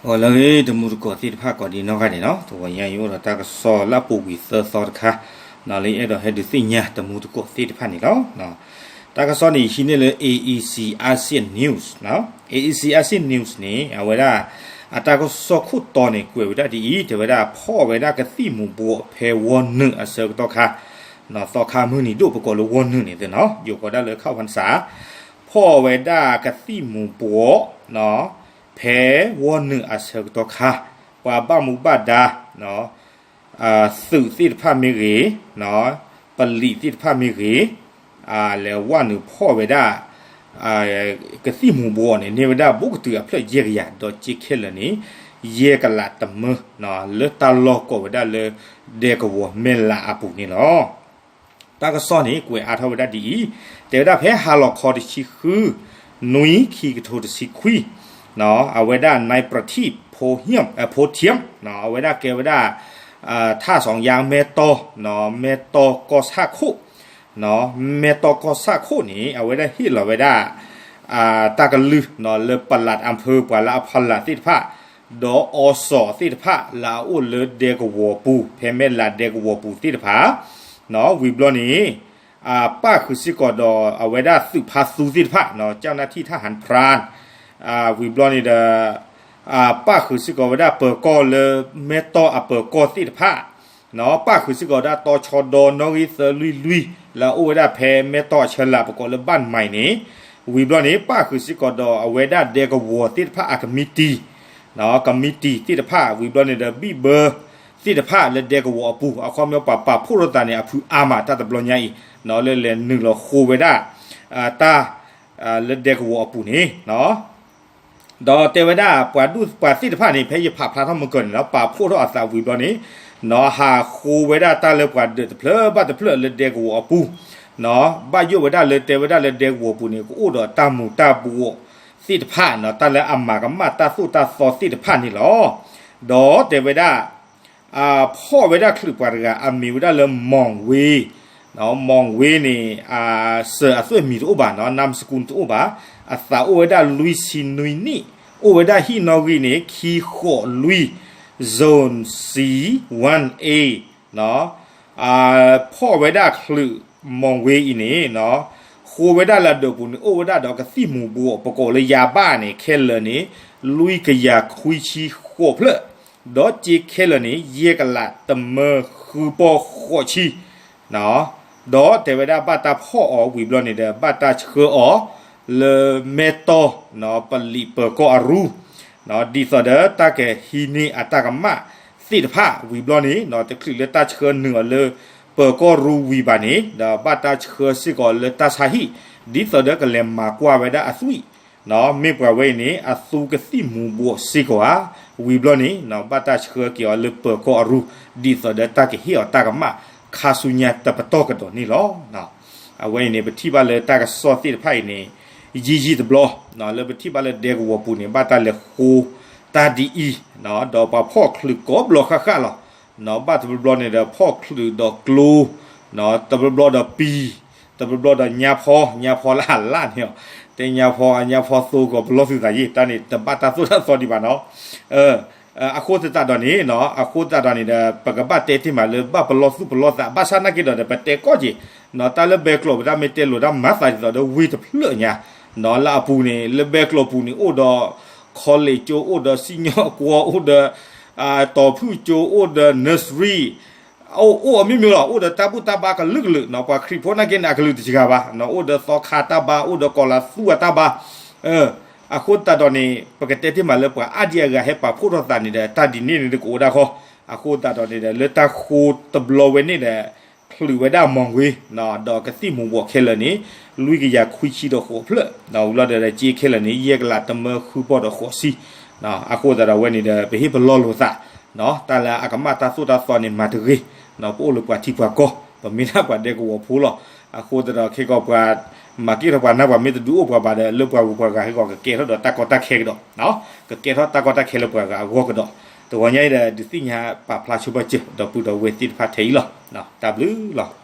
ဂီၤလၢအဂ့ၤ တမူတကိးသ့ၣ်တဖၣ်ကိးဒံနီၢ်ဂၤဒဲးနီၤ, တဂီၤညါအံၤအိၣ်ဒီးတၢ်ကစီၣ်လၢအပူၤကွံာ်သၢသီတခါ, လၢယအဲၣ်ဒိးဟဲဒုးသ့ၣ်ညါတမူတကိးသ့ၣ်တဖၣ်န့ၣ်လီၤ. တၢ်ကစီၣ်န့ၣ် ဟံးန့ၢ်လၢ A E C Asian News, A E C Asian News န့ၣ် အဝဲဒၣ် အတၢ်ကစီၣ်ခိၣ်တီန့ၣ် ကွဲးဝဲဒၣ်ဒ်အံၤ, တဲဝဲဒၣ်ဖီၣ်ဝဲဒၣ်ကသံၣ်မူၤဘှီးဖဲဝီနုာ်အဆၢကတီၢ်ခါ, သီခါမုၢ်နံၤဒိၣ်ပကိးလၢဝီနုာ်န့ၣ်သ့ၣ်နီၤ, ယိၤကိးဒၣ်လၢခၣ်ဖၣ်စၣ်, ဖီၣ်ဝဲဒၣ်ကသံၣ်မူၤဘှီး ဖဲဝီနုာ်အဆၢကတီၢ်ခါ, ပှၤဘၣ်မူဘၣ်ဒါ သုးသ့ၣ်တဖၣ်မ့ၢ်ဂ့ၤ, ပလံးသ့ၣ်တဖၣ်မ့ၢ်ဂ့ၤ, လဲၤဝီနုာ်ဖီၣ်ဝဲဒၣ် ကသံၣ်မူၤဘှီးန့ၣ် န့ၢ်ဝဲဒၣ်ဘိးကတုၤအဖျၢၣ်ယဲၢ်ကယၤ ဒီးစ့ခဲလၢာ်န့ၣ် ယဲၢ်ကလးတမၢ, လၢတၢ်လီၢ်ကိးဝဲဒၣ်လၢ ဒဲကဝီၤမဲၢ်လးအပူၤန့ၣ်လီၤ. တၢ်ကစီၣ်န့ၣ် ကွဲးအါထီၣ်ဝဲဒၣ်ဒ်အံၤ, တဲဝဲဒၣ်ဖဲဟါလီၤခီတဆံဃု နွံ ခံကထိတဆံခွံ, အဝဲဒၣ် နၢၣ်ပြထံၣ် ဖိထံၣ်, အဝဲဒၣ်ကဲဝဲဒၣ် ထၣ်စီၤယါမဲၢ်တီၢ်, မဲၢ်တီၢ်ကီၢ်ဆၣ်ခိၣ်, မဲၢ်တီၢ်ကီၢ်ဆၣ်ခိၣ်န့ၣ် အဝဲဒၣ်ဟ့ၣ်လီၤဝဲဒၣ် တၢ်ကလုၢ် လၢပလးအဖၢ ပှၤလၢအဖီလာ်သ့ၣ်တဖၣ်, ဒီးအီစီၣ်သ့ၣ်တဖၣ် လၢအအိၣ်လၢဒဲကဝီၤပူၤ ဖဲမဲၢ်လးဒဲကဝီၤပူၤသ့ၣ်တဖၣ်, ဝံၤဘျီန့ၣ် ပၣ်ဃုာ်စ့ၢ်ကီးဒီးအဝဲဒၣ်သုးဖါသူသ့ၣ်တဖၣ်, ကၠီၣ်နၢ်ထံၣ်ထၣ်ဟၣ်ဖရၣ်, ဝံၤဘျီန့ၣ်ဒီး ပၣ်ဃုာ်စ့ၢ်ကီးဝဲဒၣ်ပၢၤကီၢ်လၢမဲၢ်တီၢ်အပၢၤကီၢ်သ့ၣ်တဖၣ်, ပၣ်ဃုာ်စ့ၢ်ကီးဝဲဒၣ်တီဆှီဒီနီၣ်ဂံၢ်သၢလွံၢ်လွံၢ် လၢအအိၣ်ဝဲဒၣ်ဖဲမဲၢ်တီၢ်အဆၢလၢ် ပကိးလၢဘၣ်မံၤန့ၣ်, ဝံၤဘျီန့ၣ် ပၣ်ဃုာ်စ့ၢ်ကီးဒီးအဝဲဒၣ်ဒဲကဝီၤသ့ၣ်တဖၣ်အကမံးတံာ်, ကမံးတံာ်သ့ၣ်တဖၣ် ဝံၤဘျီန့ၣ်ဒီး ဘံၣ်ဘၢသ့ၣ်တဖၣ်လၢဒဲကဝီၤအပူၤ, အခီပညီပှၤပာ်ဖှိၣ်ထီၣ်သးန့ၣ် အဖုအါမးတၢ်တဘျီညါအံၤ, လၢလဲၤနုာ်လီၤဃိဝဲဒၣ် တၢ် လၢဒဲကဝီၤအပူၤန့ၣ် ဒီးတဲဝဲဒၣ်ပှၤဒူၣ်ပှၤသ့ၣ်တဖၣ်န့ၣ် ဖဲယဖးဖျါထီၣ်မုၢ်ကၢၢ်န့ၣ်လီၤ ပာ်ဖှိၣ်ထီၣ်အသးဝံၤဘျီန့ၣ်, ဟးဃိဝဲဒၣ်တၢ်လၢပှၤဒၢးတဖျၢၣ်ဘၣ်တဖျၢၣ်လၢဒဲကဝီၤအပူၤ, ဘၣ်ယိၣ်ဝဲဒၣ်လၢတဲဝဲဒၣ်လၢဒဲကဝီၤပူၤန့ၣ် ကအိၣ်ဒီးတၢ်မူၤတၢ်ဘှီးသ့ၣ်တဖၣ်, တၢ်လၢအမၤကမၣ်တၢ်သိၣ်တၢ်သီသ့ၣ်တဖၣ်န့ၣ်လီၤ. ဒီးတဲဝဲဒၣ် ဖီၣ်ဝဲဒၣ်ချုးပှၤတဂၤအမံၤဝဲဒၣ်လၢ မီၣ်ဝ့, မီၣ်ဝ့န့ၣ် စၢၤအသွဲၣ်မံၤတအိၣ်ဘၣ်နီၤ, နၢ်မစကူတအိၣ်ဘၣ်, အသးအိၣ်ဝဲဒၣ်လွံၢ်ဆံနွံနံၣ်, အိၣ်ဝဲဒၣ်ဟံၣ်နီၣ်ဂံၢ်န့ၣ် ခံဃိးလွံၢ်, Zone C one A, ဖီၣ်ဝဲဒၣ်ချုးမီၣ်ဝ့အံၤန့ၣ် ဃိဝဲဒၣ်လၢအဒၢးပူၤန့ၣ် အိၣ်ဝဲဒၣ်ဒီးကသံၣ်မူၤဘှီး ပကိးလၢယါဘၣ်န့ၣ် ခဲလၢာ်န့ၣ် လွံၢ်ကယၤခွံဆံဃိးဖျၢၣ်, ဒီးစ့ခဲလၢာ်န့ၣ် ယဲၢ်ကလးတမၢဃုပီၢ်ဃိးဆံ, ဒီးတဲဝဲဒၣ်ဘၣ်တၢ်ဖီၣ်အီၤဝံၤဘျီန့ၣ်ဒီး ဘၣ်တၢ်ဆှၢအီၤလၢမဲၢ်တီၢ် ပလံးပၢၤကီၢ်အရူ ဒ်သိးဒီးတၢ်ကဟံးန့ၢ်အတၢ်ကမၣ်သ့ၣ်တဖၣ်ဝံၤဘျီန့ၣ် တချုးလၢတၢ်ဆှၢနုာ်အီၤလၢပၢၤကီၢ်ရူဝံၤဘၣ်န့ၣ် ဒီးဘၣ်တၢ်ဆှၢစ့ၢ်ကီးလၢတၢ်ဆါဟံၣ် ဒ်သိးဒီးကလဲၤမၤကွၢ်ဝဲဒၣ်အသွံၣ် မ့ၢ်ပှၤဝဲအံၤန့ၣ် အသူကသံၣ်မူၤဘှီးစ့ၢ်ကီးဧါ, ဝံၤဘျီန့ၣ် ဘၣ်တၢ်ဆှၢက့ၤအီၤလၢပၢၤကီၢ်အရူ ဒ်သိးဒီးတၢ်ကဟ့ၣ်အီၤတၢ်ကမၣ်ခါဆူညါတပတီၢ်ကဒီးန့ၣ်လီၤ. အဝဲအံၤန့ၣ် ပထံၣ်ဘၣ်လၢတၢ်ကစီၣ်သ့ၣ်တဖၣ်အံၤန့ၣ် ယံာ်ယံာ်တဘျီ လၢပထံၣ်ဘၣ်လၢဒဲကဝီၤပူၤန့ၣ် ဘၣ်တၢ်လဲၤဃိတၢ်ဒ်အံၤ ဒီးပှၤဖီၣ်ချုးကိးဘျီဃၣ်ဃၣ်လီၤ. ဘၣ်တဘျီဘျီန့ၣ်ဒီးဖီၣ်ချုးဒီးကျိ တဘျီဘျီဒီးပံၤ, တဘျီဘျီဒီးညါဖီညါဖီလၢအလၣ်န့ၣ်, တဲညါဖီညါဖီသိကီးပလီၢ်သုသးယ့ၣ် တၢ်န့ၣ် တဘၣ်တၢ်သိၣ်တၢ်သီဒံးဘၣ်နီၤ. အဃိသတးဒီးန့ၣ် အဃိသတးဒီးန့ၣ်ဒီး ပကဘၣ်တဲတ့ၢ်မးလၢဘၣ်ပလီၢ်သူၣ်ပလီၢ်သး ဘၣ်ဆၣ်နာ်က့ဒီး ပတဲကီၢ်က့ၤ တၢ်လၢဘဲကျိာ်ပတၢ်မ့ၢ်တဲလိာ်တၢ်မၤသးဒ်သိးဒီးဝ့ၢ်တဖျၢၣ်ညါ လၢအပူၤန့ၣ် လၢဘဲကျိာ်ပူၤန့ၣ် အိၣ်ဒီး college ကၠိ အိၣ်ဒီးစံၣ်ညီၣ်ကွီၢ် အိၣ်ဒီး တီၤဖုၣ်ကၠိ အိၣ်ဒီး nursery အိၣ်အမျိုးမျိုးလီၤ. အိၣ်ဒီးတၢ်ဘူၣ်တၢ်ဘါကလုာ်ကလုာ်နီၤ, ပှၤခရံာ်ဖိနာ်က့န့ၣ် အကလုာ်တစှၤဘၣ်နီၤ, အိၣ်ဒီးသီခါတၢ်ဘါ အိၣ်ဒီးကီၤလၤသူအတၢ်ဘါ, အဃိသတးဒီးန့ၣ် ပကတဲတ့ၢ်မးလၢပှၤအါဒံအါဂၤဟဲပာ်ဖှိၣ်ထီၣ်သးန့ၣ်ဒီး တၢ်ဒ်န့ၣ်န့ၣ်တကအိၣ်ဒၣ်ဃီ, အဃိသတးဒီးန့ၣ်ဒီး လၢတၢ်ဃိတဘျီဝဲန့ၣ်ဒီး ချုးဝဲဒၣ်မီၣ်ဝ့ ဒီးကသံၣ်မူၤဘှီးခဲလၢာ်န့ၣ် လွံၢ်ကယၤခွံဆံဒီးဃိးဖျၢၣ်, ဝံၤလီၤဒီးစ့ခဲလၢာ်န့ၣ် ယဲၢ်ကလးတမၢဃုပီၢ်ဒီးဃိးဆံ, အဃိသတးဒီးဝဲန့ၣ်ဒီး ပဟ့ၣ်ပလီၢ်လိာ်သး တၢ်လၢအကမၣ်တၢ်သိၣ်တၢ်သီန့ၣ်မၤတဂ့ၤ, ပအိၣ်လၢပှၤထံပှၤကီၢ် ပမ့ၢ်ဒၣ်ပှၤဒဲကဝီၤဖိလီၤ. အဃိသတးဒီးခဲကီးပှၤ မၤက့ၢ်ထီၣ်ပှၤနၢ်ပှၤမ့ၢ်တဒုးအိၣ်ပှၤဘၣ်ဒီး လၢပှၤဂုၤပှၤဂၤခဲကီးကကဲထီၣ်ဒီးတၢ်ကီတၢ်ခဲကဒီး, ကကဲထီၣ်တၢ်ကီတၢ်ခဲလၢပှၤဂၤအဂီၢ်ကဒီး, တဂီၤညါအံၤဒီး ဒုးသ့ၣ်ညါပာ်ဖျါဆိပာ်စၢၤ ဒီပုၢ်ဒီဝဲၢ်သ့ၣ်တဖၣ်ထဲအံၤလီၤ. တၢ်ဘျုးလီၤ.